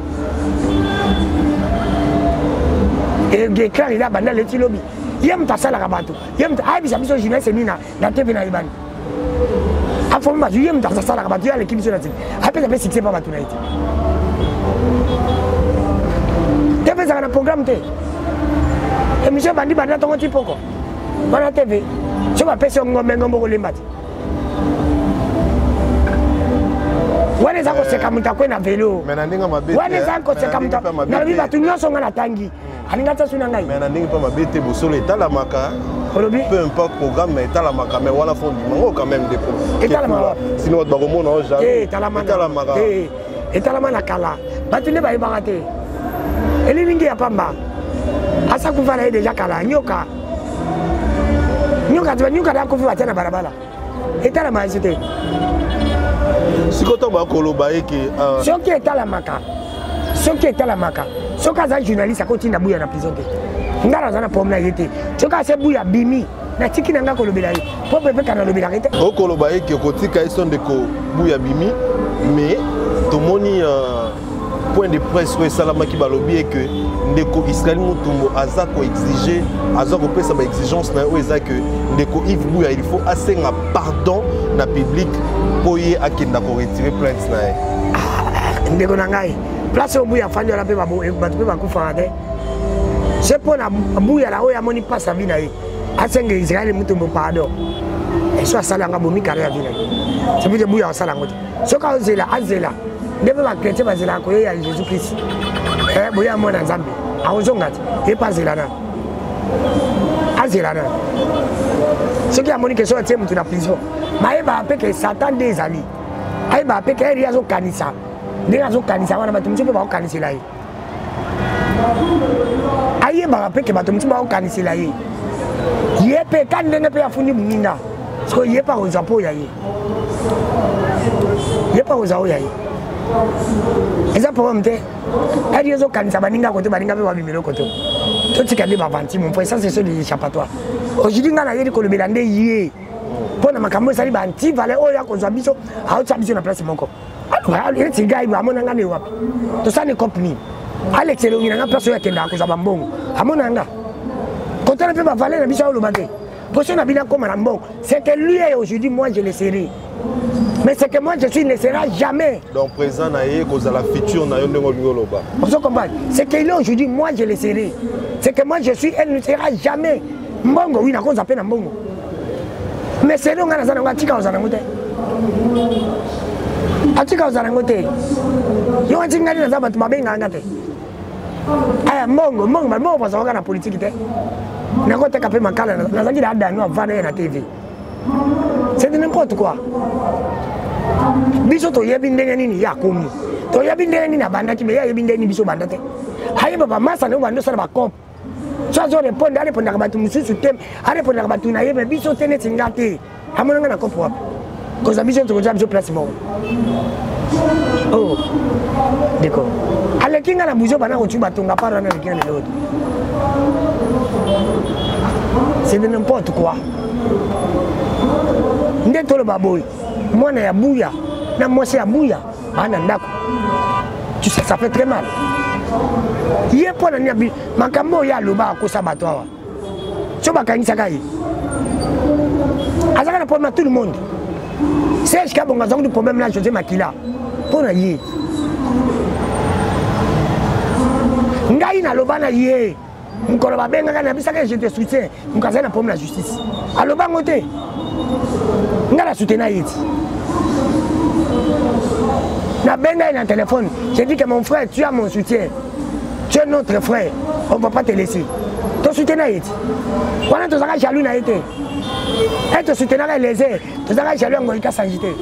Speaker 1: écran eza banda leti lobi. Ye moto asalaka bato, ye moto ayebisa biso journaliste nini na TV na yebani afomi bato. Ye moto asalaka bato, ye aleki biso na TV, apesa mpe succès mpa bato na ye te. TV ezalaka na programme te, émission ebandi banda ntongo ti poko wana. TV so bapesi yo ngombe, ngombe okolemba te. Wana eza koseka moto akwe na velo, wana eza koseka moto. Nalobi bato nyonso nga natangi alinga tia suna ngai.
Speaker 2: Mais na ndenge mpe mabe te, bosolo etalamaka.
Speaker 1: Olobi?
Speaker 2: Peu importe programme, mais etalamaka. Mais wana fo ndima ngo quand même, ndeko.
Speaker 1: Etalamaka.
Speaker 2: Sinon bato bakomona o
Speaker 1: jamais. Etalamaka, etalama na kala, bato nde bayebaka te. Elilingi ya pamba, asa kufa na ye deja kala. Nyoka, nyoka, nyoka da kufi, batia na balabala, etalamaka esi te.
Speaker 2: Sikoyo ntango bakoloba eke
Speaker 1: Soki etalamaka, soki etalamaka, soki aza journaliste, akotinda Buya na prison te. Nga naza na problème na ye te. Soki ase Buya abimi, natiki na nga kolobela ye mpo pepe kana alobelaka ye te.
Speaker 2: Okoloba eke okotika ye so ndeko Buya bimi, mais tomoni point de presse oyo esalamaki, balobi eke ndeko Israel Mutombo aza koexige, aza kopesa baexigence na ye oyo eza ke ndeko Yves Buya il faut asenga pardon na public mpo ye akenda koretire plainte na ye.
Speaker 1: Ndeko na ngai, place oyo Buya afandi wana mpe bato mpe bakufaka te. Se mpo na Buya na oyo amoni mpasi ya vi na ye, asenga Israel Mutombo pardon. So asala yango, abomi kare ya vi na ye. Sepute Buya asala yango te. Soki azela, azela nde mpe bachrétien bazelaka koyeya Jésus Christ, boya mwana Nzambe akozonga te. Ye mpe azela na azela na soki amoni ke soki atie motu na prison, bayebaka mpe ke Satan nde ezali. Ayebaka mpe ke eri azokanisa ndenge azokanisa wana, bato mosusu mpe bakokanisela ye. Ayebaka mpe ke bato mosusu bakokanisela ye. Ye mpe ka ndenge mpe afundi moninga, sikoyo ye mpe akozwa mpo ya ye, ye mpe akozwa oyo ya ye. Eza problème te. Adi ezokanisa baninga kote, baninga mpe babimela kote. Totika nde bavanti, mon frère, ça c'est des échappatoires. Aujourd'hui ngai nayeli kolobela nde ye mpo na makambo esali baanti-valeur oyo akozwa biso, aotia biso na place moko. Neti ngai amona nga ne wapi, tosali cope nini? Alex elongi na nga, place oyo akendaka kozwa bambongo, amona nga kotala mpe bavaleur na biso. Aoloba te poso na bino akóma na mbongo. C'est que lui est aujourd'hui, moi je le serai, mais c'est que moi je suis ne sera jamais.
Speaker 2: Donc présent na ye kozala futur na yo, ndenge olingi oloba.
Speaker 1: Ozo comprendre? C'est qu'il est aujourd'hui, moi je le serai, c'est que moi je suis, elle ne sera jamais. Mbongo wi, nakozwa mpe na mbongo. Mais selo ngai naza nango, atika kozala nango te, atika kozala nango te. Yo wati ngai naza bato babengaka nga te. Aya mbongo mbongo mbongo bazalaka na politiki te. Nakoteka mpe makala nazalaki na adano avanda ye na TV. C'est de n'importe quoi. Biso toyebi ndenge nini ye akomi, toyebi ndenge nini abandaki, me ye ayebi ndenge nini biso banda te. Ayeba bamasa na yo banda osala bacope so azo répondre, arépondaka bato mosusu te, arépondaka bato na ye, me biso te. Neti nga te, amona nga na cope wapi? Kozwa biso nyonso, kozwa biso place moko. Oh ndeko, aleki nga na buzo bana kotu batonga par wana, aleki nga lelo. C'est de n'importe quoi. Nde toloba boye, mwana ya Buya na mwasi ya Buya baa na ndako, tu sais, ça fait très mal. Ye mpo na nini makambo oyo aloba akosa bato awa? So bakangisaka ye, azalaka na problème na tout le monde. Serge Kabongo azalaki problème na José Makila mpo na ye. Ngai naloba na ye mokolo babengaka, nabisaka je te soutiens. Moto azali na problème na justice, aloba yango te, ngai na soutena ye ti nabenga ye na téléphone. J'ai dit que mon frère, tu as mon soutien, tu es notre frère, on va pas te laisser. Tosutena ye ti wana, tozalaka jaloux na ye te. E tosutenaka Eliezer, tozalaka jaloux ya Ngolika Sangi te.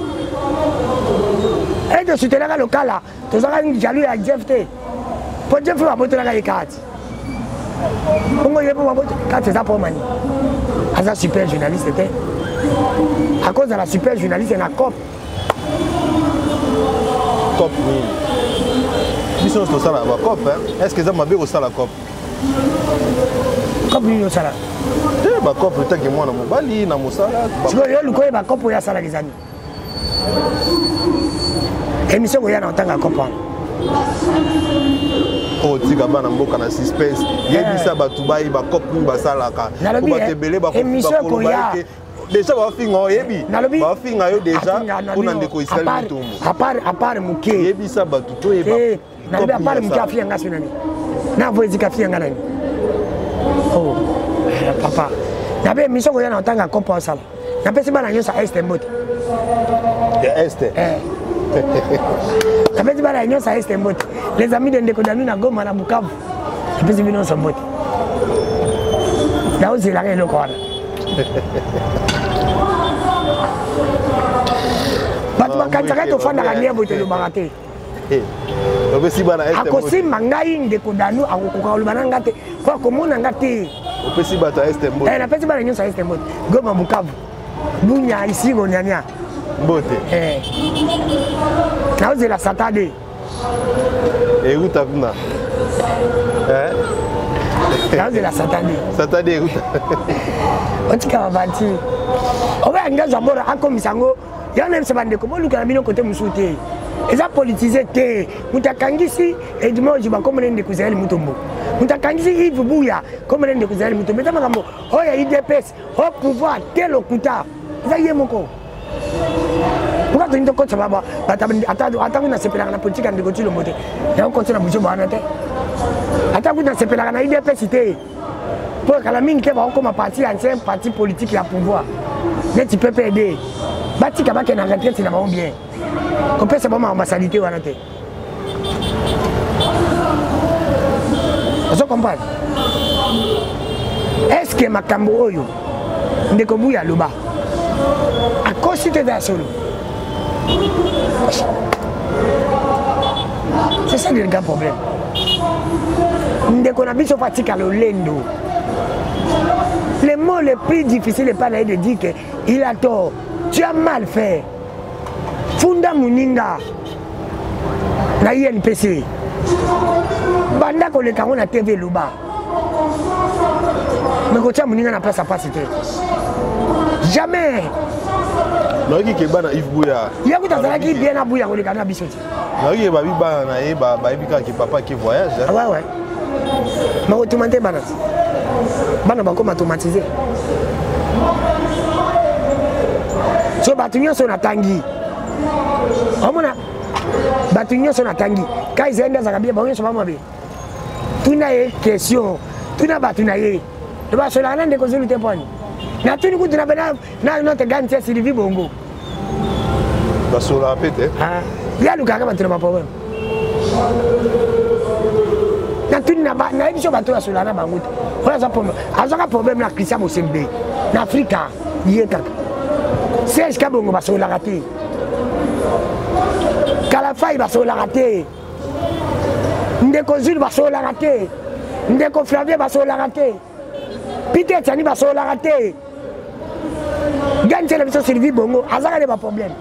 Speaker 1: E tosutenaka Lokala, tozalaka jaloux ya Jeff te, po Jeff oyo abotolaka ye kati bongo ye mpo baboto kati eza mpo mani aza super journaliste te. Akozala super journaliste na cop.
Speaker 2: Cop nini? Biso nyonso tosalaka bacop. Est ce que eza mabe kosala cop?
Speaker 1: Cop nini osala?
Speaker 2: Te, bacop etaki mwana mobali na mosala.
Speaker 1: Sikoyo yo luka oyeba cop oyo asalaka ezani. Émission koya na otanga cop wana.
Speaker 2: Otika bana mboka na suspense. Yebisa bato bayeba cop nini basalaka, po bato ebele bakoloba ete déjà bafinga, oyebi, bafinga yo déjà mpona ndeko Israel Mutombo.
Speaker 1: À part moke.
Speaker 2: Yebisa bato toyeba.
Speaker 1: Nalobi à part moke afinga nga so nani na vo ezika afinga nga nani. Oh papa, nabe émission koya na otanga kopo osala. Napesi bana nyonso ya Este mbote.
Speaker 2: Ya Este.
Speaker 1: Napesi bana nyonso ya Este mbote, les amis de ndeko Danu na Goma, na Bukavu, napesi bino nyonso mbote. Naozelaka eloko wana. Bato bakanisaka ete ofandaka nie boye, tolobaka te.
Speaker 2: Opesi bana Este.
Speaker 1: Akosimba ngai ndeko Danu, akokoka koloba na nga te po akomona nga te.
Speaker 2: Opesi bato ya Este mbote.
Speaker 1: Napesi bana nyonso ya Este mbote, Goma, Bukavu, Bunya, Isiro, Nyanya.
Speaker 2: Mbote.
Speaker 1: Naozela Satade.
Speaker 2: Euta kuna.
Speaker 1: Naozela Satade.
Speaker 2: Satade euta.
Speaker 1: Otika babanti obeya nga zwa bora akomisa yango. Yango nayebisa bandeko, boluka na bino kote mosusu te, eza politise te. Moto akangisi Edmond Juba komona ndeko Israel Mutombo, moto akangisi Yves Buya komona ndeko Israel Mutombo. Eza makambo oyo ya UDPS au pouvoir te, lokuta, eza ye moko. Pourquoi tolingi tokotisa ata kutu nasepelaka na politike ya ndeko Tshilombo te, yango kotisa na buzoba wana te. Ata kutu nasepelaka na UDPS te, mpo kala mingi te bakokoma parti ancien parti politique ya pouvoir neti PPD. Batika bakende na retraite na bango bien, kopesa bango makambo basalite wana te. Ozo comprendre? Est ce que makambo oyo ndeko Buya aloba akosi te? Eza ya solo. C'est ça le grand problème. Ndeko na biso faut atika lolendo. Le mot le plus difficile epai na ye de dire que il a tort, tu as mal fait. Funda moninga na INPC, banda koleka yango na TV, eloba me kotia moninga na place ya pasi te, jamais.
Speaker 2: Nayoki ke bana Yves Buya
Speaker 1: Ye kuta azalaki bien na Buya koleka na biso te.
Speaker 2: Nayoki ke babi bana na ye bayebi kaka ke papa ke voyage.
Speaker 1: Ouais ouais, makotuma te. Bana, bana bakoma automatisé. So bato nyonso natangi, omona bato nyonso natangi ka Israel nde azalaka bien, bango nyonso bamabe. Tuna ye question, tuna bato na ye, basolaka na ndeko Zulu te. Mponi Natuni kutu na bena na notre grande sœur Sylvie Bongo.
Speaker 2: Basololaka mpe te.
Speaker 1: Ah, ye alukaka bato na baproblème. Natuni na nayebi so bato oyo asololaka na bango te. Oyo aza problème, azwaka problème na Christian Bosembe na Afrika ye kaka. Serge Kabongo basololaka te. Kalafai basololaka te. Ndeko Jules basololaka te. Ndeko Flavien basololaka te. Peter Tiani basololaka te. Gantse na biso Sylvie Bongo azaka ne ba problème.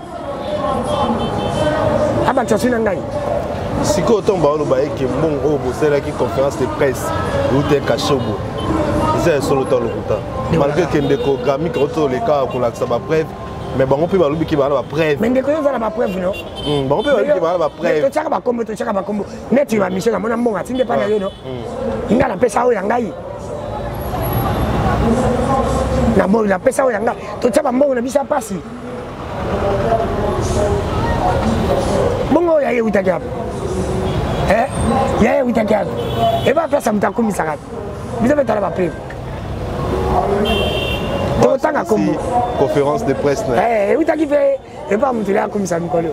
Speaker 1: Abakisa sui na ngai.
Speaker 2: Sikoyo ntango baoloba eke mbongo oyo bosalelaki conférence de presse euta kashobo eza ya solo ta lokuta malgré ke ndeko gramik auti oleka kolakisa bapreuve mais bango mpe balobi ke baa na bapreuve
Speaker 1: mais ndeko yo oza na bapreuve no
Speaker 2: bango mpe balobi ke baa na bapreuve
Speaker 1: totyaka bakombo totyaka bakombo neti bamisio namona mbongo atindi epai na yo no nga napesa oyo ya ngai napesa oyo ya ngai totya bambongo na biso ya mpasi bongo oyo yaye eutaki wapi eh? yaye eutaki wapi eba place ya moto akumisaka biso mpe tala bapreuve totanga kombo
Speaker 2: conférence de presse
Speaker 1: eh, eutaki mpe epa moto le akomisa mikolo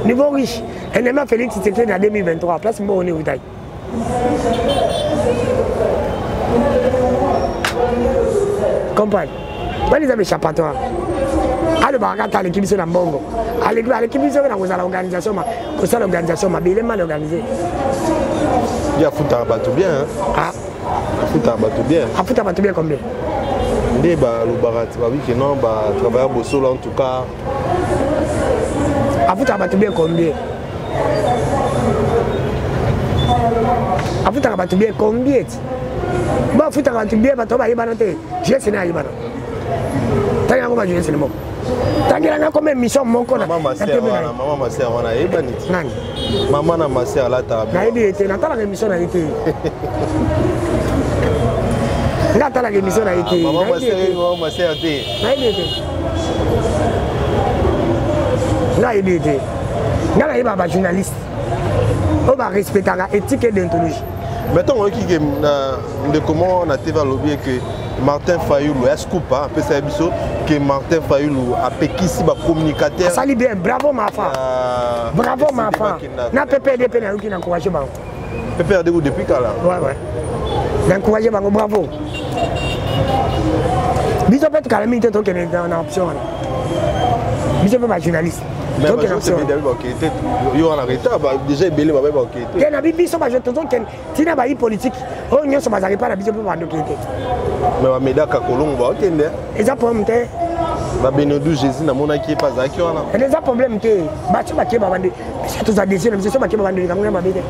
Speaker 1: niveau riche ennemi ya félix tshisekedi na 2023 place mbongo nde eutaki comprendre wana eza baéchappatoire alobaka kaka aleki biso na mbongo aleki biso na kozala organisation kosala organisation mabe il est mal organisé
Speaker 2: ye afutaka bato bien ah. Afutaka bato bien.
Speaker 1: Afutaka bato bien combien?
Speaker 2: Nde balobaka ti babi ke non batravailleur bosolo en tout cas.
Speaker 1: Afutaka bato bien combien? Afutaka bato bien combien ti? Ba afutaka bato bien bato bayebana te. Jesse na ayebana. Tangi yango ba Jesse moko. Tangela nga comme émission moko na
Speaker 2: Mama Maser wana ayebani ti.
Speaker 1: Nani?
Speaker 2: Mama na Maser alataka.
Speaker 1: Nayebi ye te, natalaka émission na ye te. Nga atalaka émission na ye te.
Speaker 2: Mama Maser te.
Speaker 1: Nayebi ye te. Nga ayebi ye te. Nga nayebaka ba journaliste oyo ba respectaka éthique et déontologie.
Speaker 2: Mais ntango oyoki ke ndeko moko na TV alobi ke Martin Fayulu ya scoop apesa ya biso ke Martin Fayulu apekisi ba communicateur.
Speaker 1: Asali bien, bravo Mafa. Bravo Mafa. Na PPRD pe nayoki na encourager bango.
Speaker 2: PPRD ou depuis kala?
Speaker 1: Ouais ouais. Na encourager bango bravo. Biso pe kala mingi te tokende na option wana. Biso pe ba journaliste.
Speaker 2: Mais yo wana retard déjà ebele babai bakokende
Speaker 1: te. Te na biso ba tozokende tina bayi politique oyo nyonso bazalaki epai na biso mpe bandoki te.
Speaker 2: Mais bamedaka kolongo bakokende.
Speaker 1: Eza problème te.
Speaker 2: Babenodou Jésus namonaki ye mpe azalaki wana.
Speaker 1: Eza problème te. Bato bakeba bande biso toza desir na biso so bakeba bandeli kango ya mabe te.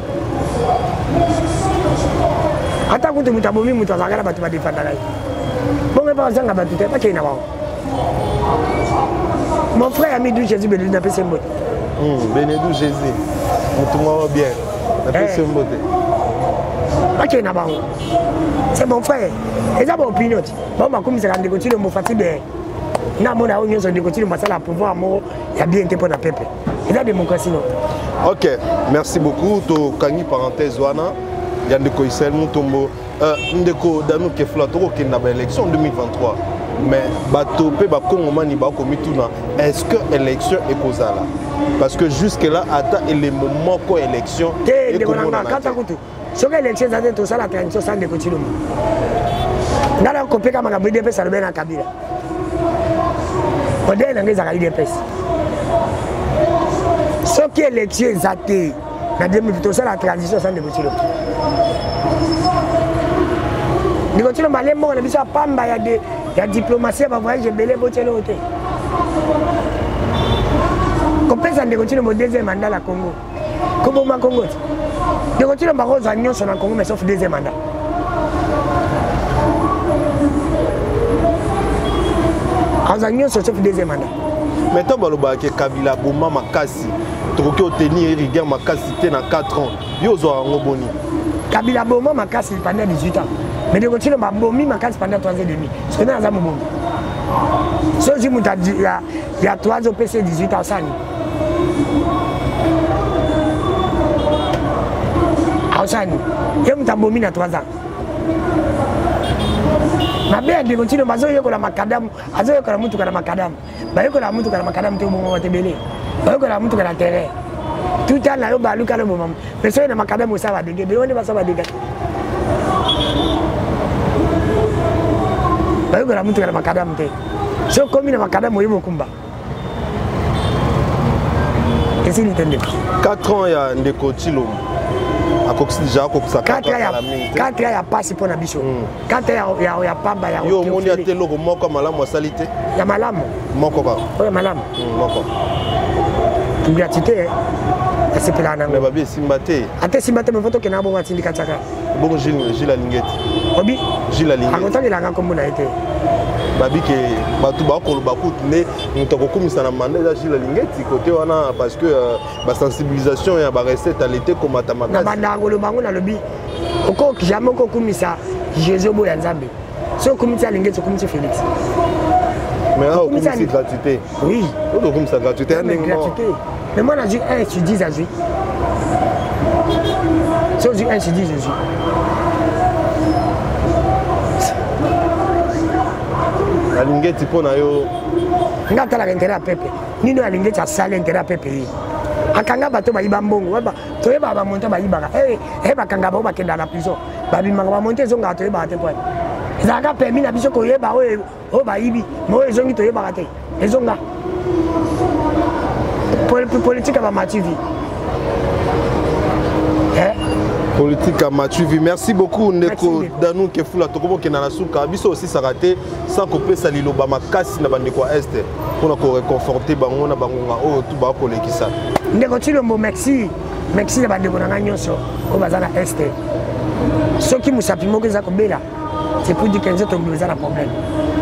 Speaker 1: Ata kutu moto abomi moto azalaka na bato badefandaka ye. Bongo epa bazanga bato te bakei na bango. Mon frère ami du Jésus Benedou napesi mbote.
Speaker 2: Benedou Jésus moto moko bien napesi mbote.
Speaker 1: Bakei na bango. C'est mon frère. Eza ba opinion ti. Bango bakumisaka ndeko Tshilombo Fatshi be. Namona oyo nyonso ndeko Tshilombo asala pouvoir moko ya bien te mpo na peuple. Eza démocratie non.
Speaker 2: Ok, merci beaucoup. Tokangi parenthèse wana ya ndeko Israël Mutombo. Ndeko Danu Kefula, tokokende na baélection 2023 mais bato mpe bakongomani bakomituna est-ce que élection ekozala parce que jusque là ata elembo moko élection
Speaker 1: te ndeko na nga kata kutu soki élection eza te tosala transition sans ndeko Tshilombo. Nga na kopeka makambo UDPS alobi na Kabila. Modèle na nga ezalaka UDPS. Soki élection eza te na 2000 tosala transition sans ndeko Tshilombo. Ndeko Tshilombo ale mbongo na biso ya pamba ya de ya diplomatie ya bavoyage ebele botieli oyo te. Kopesa ndeko Tshilombo deuxième mandat na Congo. Koboma Congo te. Ndeko Tshilombo akozwa nyonso na Congo mais sauf deuxième mandat. Azwa nyonso sauf deuxième mandat.
Speaker 2: Mais ntango balobaka ke Kabila aboma makasi, tokoki otenir rigueur makasi te na 4 ans, yo ozwaka yango boni?
Speaker 1: Kabila aboma makasi pendant 18 ans. Mais ndeko Tshilombo abomi makasi pendant 3 ans et demi. Soki naza mobomi. Soki moto ya 3 ans opesi 18 ans osani. Osani. Ye moto abomi na 3 ans. Mabe ya ndeko Tshilombo azoyekola makadamu, azoyekola mutuka na makadamu. Bayekola mutuka na makadamu te obongo bato ebele. Bayekola mutuka na terrain. Tuta na yo baluka na boma. Mais soki na makadamu osala badege, ebele wana basala badege. Bayekola mutuka na makadamu te. Soki okomi na makadamu oyebi okumba. Esili te ndeko.
Speaker 2: 4 ans ya ndeko Tshilombo akokisi deja akokisa
Speaker 1: 4 ans ya pasi mpo na biso 4 ans ya pamba ya
Speaker 2: yo omoni ate eloko moko malamu asali te
Speaker 1: ya malamu
Speaker 2: moko kaka
Speaker 1: oyo malamu
Speaker 2: moko
Speaker 1: gratuité asepelaka nango
Speaker 2: babi esimba te
Speaker 1: ata esimba te mefo tokenda bongo atindika tiaka
Speaker 2: bongo Gilles Alingeti
Speaker 1: obi
Speaker 2: Gilles Alingeti
Speaker 1: akotangelanga nkombo na ye te
Speaker 2: babi ke bato bakoloba kutu nde moto akokumisa na mandat eza Gilles Alingeti kote wana parce que euh, basensibilisation ya barecette ya leta ekomata makasi
Speaker 1: na bandaka koloba yango nalobi okoki jamais okokumisa Jésus oboya Nzambe soki okumisi Alingeti okumisi Félix.
Speaker 2: Mais awa okumisi gratuité.
Speaker 1: Oui.
Speaker 2: Oyo okumisa gratuité ya ndenge
Speaker 1: gratuité. Mais moi nazwi 1 sur 10 azwi. Soki ozwi 1 sur 10 ozwi.
Speaker 2: Alingeti mpo na yo.
Speaker 1: Nga atalaka intérêt ya peuple. Nini oyo Alingeti asali intérêt ya peuple ye. Akanga bato bayiba mbongo. Toyebaka bamonta bayibaka. Eh, eh bakanga bango bakenda na prison. Babimaka bamonta ezongaka toyebaka te mpo ezalaka permis na biso koyeba oyo oyo bayibi ma oyo ezongi toyebaka te ezonga politique ya bamatuvi
Speaker 2: eh? Politique ya matuvi. Merci beaucoup ndeko Danou Kefula. Tokomokenda na suka biso osisaka te sans kopesa liloba makasi na bandeko ya este mpona koreconforte bango na bangonga oyo tu bakolekisa.
Speaker 1: Ndeko Tshilombo, merci merci na bandeko na ngai nyonso oyo baza na este. Soki mosapi moko eza kobela, c'est pour dire que nzoto mobimba eza na problème.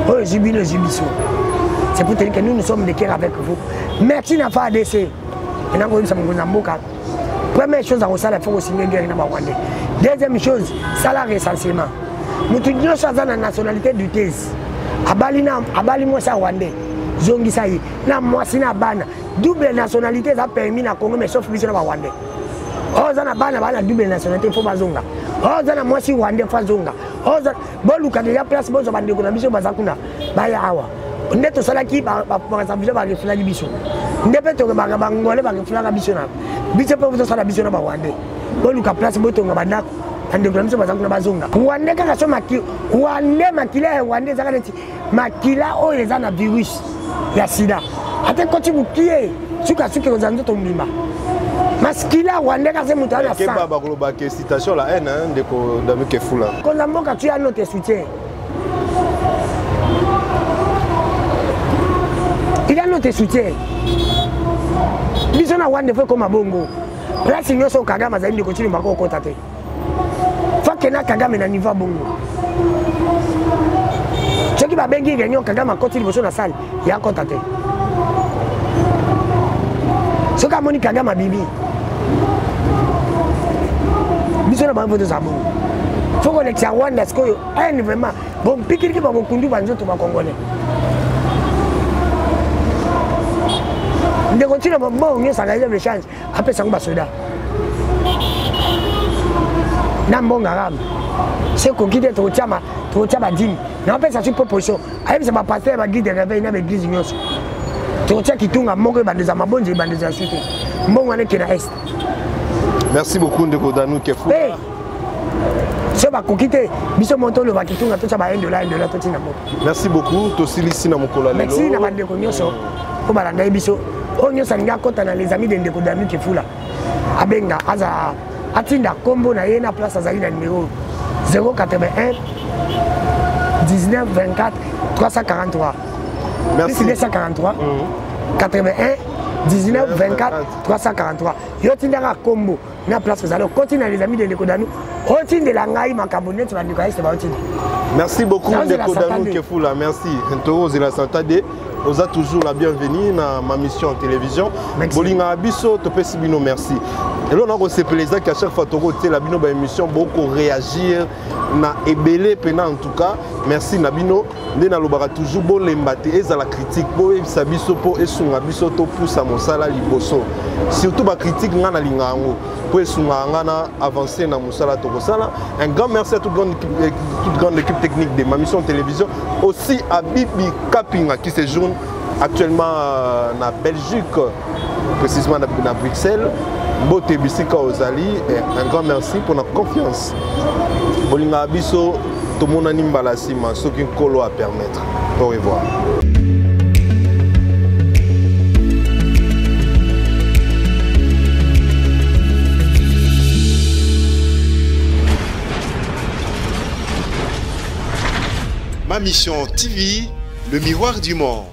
Speaker 1: Oyo ezwi bino ezwi biso. C'est pour te dire que nous, nous sommes de cœur avec vous. Merci na FARDC. Maintenant koyebisa mokonzi ya mboka, première chose akosala, il faut kosinga guerre na barwandais. Deuxième chose, sala recensement. Moto nyonso aza na nationalité douteuse, abali na abali mwasi ya rwandais, zongisa ye na mwasi na bana. Double nationalité eza permis na Congo, mais sauf biso na barwandais. Oyo oza na bana bana double nationalité, faut bazonga. Oyo oza na mwasi rwandais, faut azonga. Oyo boluka deja place, bozwa bandeko na biso baza kuna baya awa. Nde tosalaki babiso barefulaki biso, nde mpe tokebaka bangole barefulaka biso na biso mpe tosala biso na barwandais. Boluka place, botonga bandako, bandeko na biso baza kuna bazonga. Rwandais kaka so maki rwandais, makila ya rwandais ezaka neti makila oyo eza na virus ya sida, ata ekoti mokie sukasuka ekozala nzoto mobimba. Maskila rwandais kaka se moto aza na
Speaker 2: sang. Bakoloba ke citation la haine, ndeko David Kefula.
Speaker 1: Konza mboka, tu as notre soutien. Il a notre soutien. Biso na Rwanda fo ekoma bongo. Place nyonso Kagame azali, ndeko Tshilombo akokota te. Fakena Kagame na niveau ya bongo. Soki babengi réunion, Kagame akoti liboso na salle, ya akota te. Soki amoni Kagame abibi, biso na bango tozala bongo. Fo kolekisa Rwanda sikoyo haine vraiment. Bompikiliki bakokundu banzoto bakongolais. Ndeko ntina bongo nyonso akali échange, apesa yango basoda na mbongo arabe. Se ekoki te, tokotia badimi na apesa si proposition, ayebisa bapaster, baguide de réveil na baeglise nyonso, tokotia kitunga moko ebandeza mabonzi ebandeza ya su te, mbongo wana ekenda est.
Speaker 2: Merci beaucoup ndeko Danou Kefula.
Speaker 1: Hey, so bakoki te, biso moto oloba kitunga totya ba 1 dollar 1 dollar totina moko.
Speaker 2: Merci beaucoup, tosilisi na mokolo ya lelo.
Speaker 1: Merci na bandeko nyonso mpo balanda ye biso. Oyo nyonso alingi akɔta na les amis de ndeko Danou Kefula, abenga, aza atinda nkombo na ye na place azali na numéro 081 19 24 343.
Speaker 2: Merci.
Speaker 1: 243 81 19 24 343. Yo tindaka nkombo na place ozali, okoti na les amis de ndeko Danou, otindela ngai makambo neti bandeko ya este baotinda.
Speaker 2: Merci beaucoup ndeko Danou Kefula, merci. Tokozela santa de Oza toujours la bienvenue na ma mission en télévision. Bolingaka biso, topesi bino merci. Eloko na kosepela ezaki à chaque fois tokotiela bino baémission, bokoréagir na ebele mpena. En tout cas, merci na bino. Nde nalobaka toujours, bolemba te, ezala critique, boyebisa biso mpo esunga biso topusa mosala liboso. Surtout bacritique, ngai nalinga yango mpo esungaka ngai na avancer na mosala tokosala. Un grand merci à toute grande équipe technique de ma mission télévision, aussi à Bibi Kapinga qui séjourne actuellement na Belgique, précisément na Bruxelles. Mbote bisika ozali, un grand merci pour la confiance. Bolingaka biso, tomonani mbala nsima soki Nkolo apermettre. Au revoir.
Speaker 3: Ma Mission TV, le miroir du monde.